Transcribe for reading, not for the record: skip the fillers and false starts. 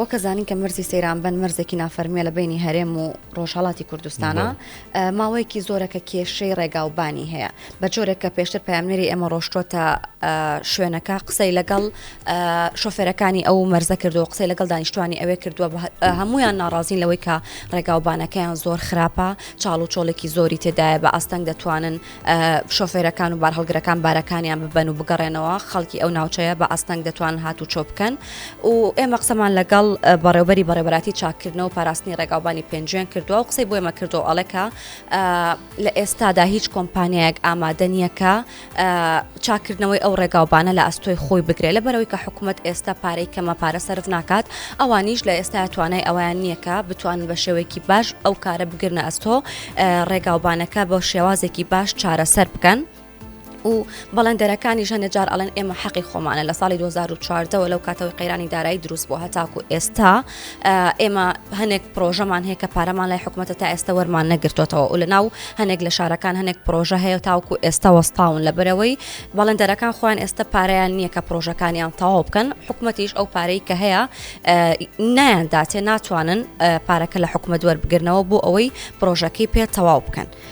وەک ئەزانین کە مەرزی سەیرانبەند مەرزێکی نافەرمیە لە بەینی هەرێم و ڕۆژهەڵاتی کوردستانە، ماوەیەکی زۆرە کە کێشەی ڕێگاوبانی هەیە، بە جۆرێک کە پێشتر پەیامنێری ئێمە ڕۆشتۆتە شوێنەکە قسەی لەگەڵ شۆفێرەکانی ئەو مەرزە کردووە، قسەی لەگەڵ دانیشتوانی ئەوێ کردووە، هەمویان ناڕازین لەوەی کە ڕێگاوبانەکەیان زۆر خراپە، چاڵ و چۆڵێکی زۆری تێدایە، بە ئاستەنگ دەتوانن شۆفێرەکان و بارهەڵگرەکان بارەکانیان ببەن و بگەڕێنەوە، خەڵکی ئەو ناوچەیە بە ئاستەنگ دەتوانن هاتوچۆ بکەن و ئێمە قسەمان لەگەڵ بەڕێوبەری بەڕێوبەراتی چاککردنەوە و پاراستنی ڕێگاوبانی پێنجوێن کردووە و قسەی بۆ ئێمە کردووە ئەڵێ کە لە ئێستادا هیچ کۆمپانیایەک ئامادە نییە کە چاککردنەوەی ئەو ڕێگاوبانە لە ئەستۆی خۆی بگرێت لەبەرەوەی کە حکوومەت ئێستا پارەی کەمە پارە سەرف ناکات ئەوانیش لە ئێستا توانای ئەویان نییە کە بتوانن بە شێوەیەکی باش ئەو کارە بگرنە ئەستۆ ڕێگاوبانەکە بە شێوازێکی باش چارەسەر بکەن. و بەڵێندەرەکانیش هەنێ جار ئەڵێن ئێمە حەقی خۆمانە لە ساڵی 2014ەوە لەو کاتەوەی قەیرانی دارایی دروست بووە هەتاکو ئێستا ئێمە هەنێک پرۆژەمان هەیە کە پارەمان لای حکوومەتە تا ئێستا وەرمان نەگرتوتەوە و لە ناو هەنێک لە شارەکان هەنێک پرۆژە هەیە تاوکو ئێستا وەستاون لە بەرەوەی بەڵێندەرەکان خۆیان ئێستا پارەیان نییە کە پرۆژەکانیان تەواو بکەن حکوومەتیش ئەو پارەی کە هەیە نایان داتێ ناتوانن پارەکە لە حکوومەت وەربگرنەوە بۆ ئەوەی پرۆژەکەی پێ تەواو بکەن.